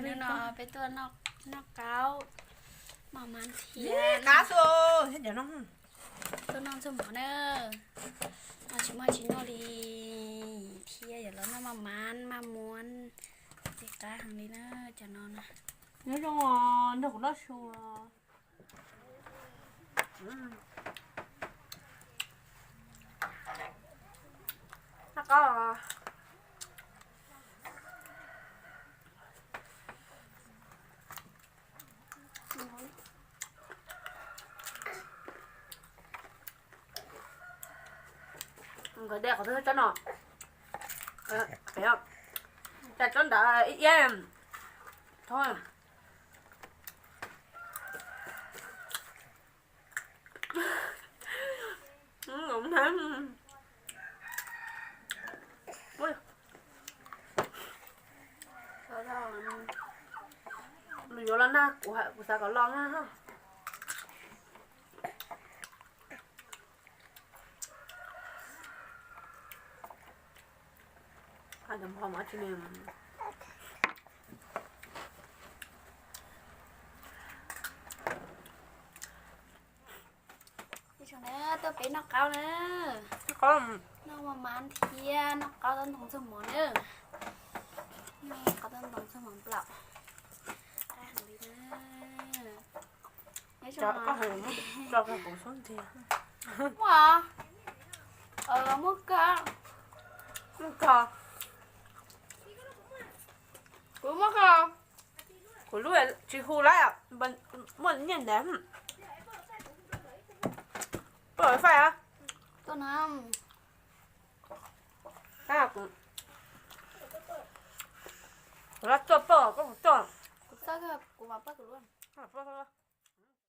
Hnub no peb tuaj noj qaub maj mam thiab. Qab xwb thiab cov no. Tuaj noj ntxuag mov na. Noj tsis muaj tsis noj li thiab, yog los noj maj mam maj muab. Tej qab heev li na, cov no na. Nyob zoo, nrog kuv noj su. Noj qaub. Nkawd de qhov twg tsob no, cas tsob ntawd iab iab. Nws yuav los nag kuv, kuv xav kom los nag. Tuaj peb noj qaub na. Noj maj mam thiab noj qaub tau ntoo ntxuag mov na. Noj qaub tau ntoo ntxuag mov nplaum. Qab heev li na. Muaj, muaj kawg. Kuv muaj kawg. Kuv lub tsis hu lawm, muaj nyiaj ntev. Paj faj a. Kuv lab tuaj paj, koj kuv tuaj. Kuv txawj, kuv mam paj kuv lub.